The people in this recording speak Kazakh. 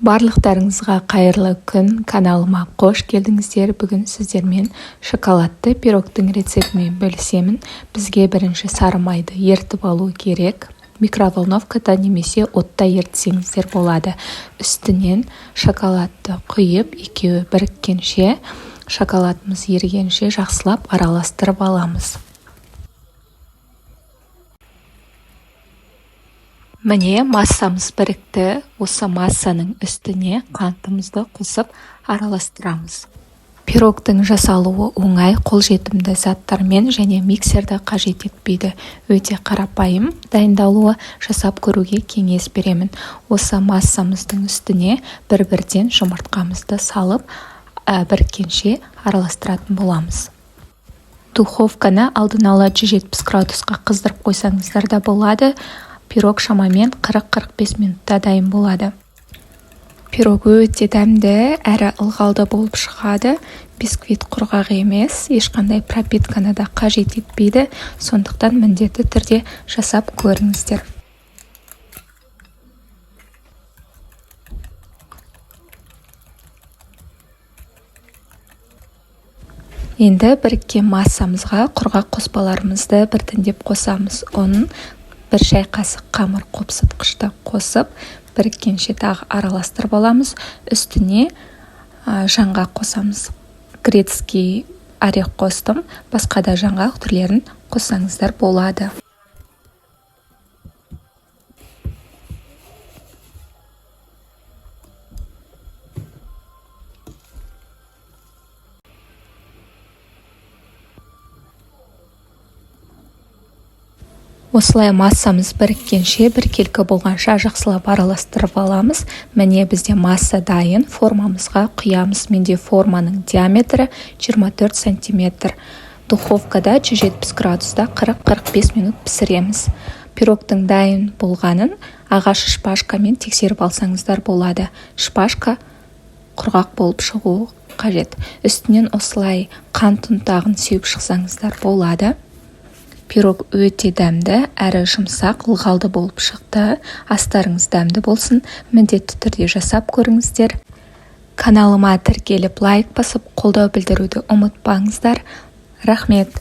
Барлықтарыңызға қайырлы күн! Каналыма қош келдіңіздер! Бүгін сіздермен шоколадты пирогтың рецептімен бөлісемін. Бізге бірінші сары майды ерітіп алу керек. Микроволновкада немесе отта ерітсеңіздер болады. Үстінен шоколадты құйып, екеуі біріккенше, шоколадымыз ерігенше жақсылап араластырып аламыз. Міне, массамыз бірікті. Осы массаның үстіне қантымызды қосып араластырамыз. Пирогтың жасалуы оңай, қолжетімді заттармен және миксерді қажет етпейді. Өте қарапайым дайындалуы, жасап көруге кеңес беремін. Осы массамыздың үстіне бір-бірден жұмыртқамызды салып, біріккенше араластыратын боламыз. Духовканы алдын ала 170 градусқа қыздырып қойсаңыздар да болады. Пирог шамамен 40-45 минутта дайын болады. Пирог өте дәмді әрі ылғалды болып шығады. Бисквит құрғақ емес, ешқандай пропитканы да қажет етпейді. Сондықтан міндетті түрде жасап көріңіздер. Енді біріккен массамызға құрғақ қоспаларымызды біртіндеп қосамыз. Ұн, 1 шай қасық қамыр қопсытқышты қосып, біріккенше тағы араластырып аламыз. Үстіне жаңғақ қосамыз. Грецкий орех қостым, басқа да жаңғақ түрлерін қоссаңыздар болады. Осылай массамыз біріккенше, біркелкі болғанша жақсылап араластырып аламыз. Міне, бізде масса дайын. Формамызға құямыз. Менде форманың диаметрі 24 сантиметр. Духовкада 170 градуста 40-45 минут пісіреміз. Пирогтың дайын болғанын ағаш шпажкамен тексеріп алсаңыздар болады. Шпажка құрғақ болып шығуы қажет. Үстінен осылай қант ұнтағын сеуіп шықсаңыздар болады. Пирог өте дәмді, әрі жұмсақ, ылғалды болып шықты. Астарыңыз дәмді болсын. Міндетті түрде жасап көріңіздер. Каналыма тіркеліп, лайк басып, қолдау білдіруді ұмытпаңыздар. Рахмет.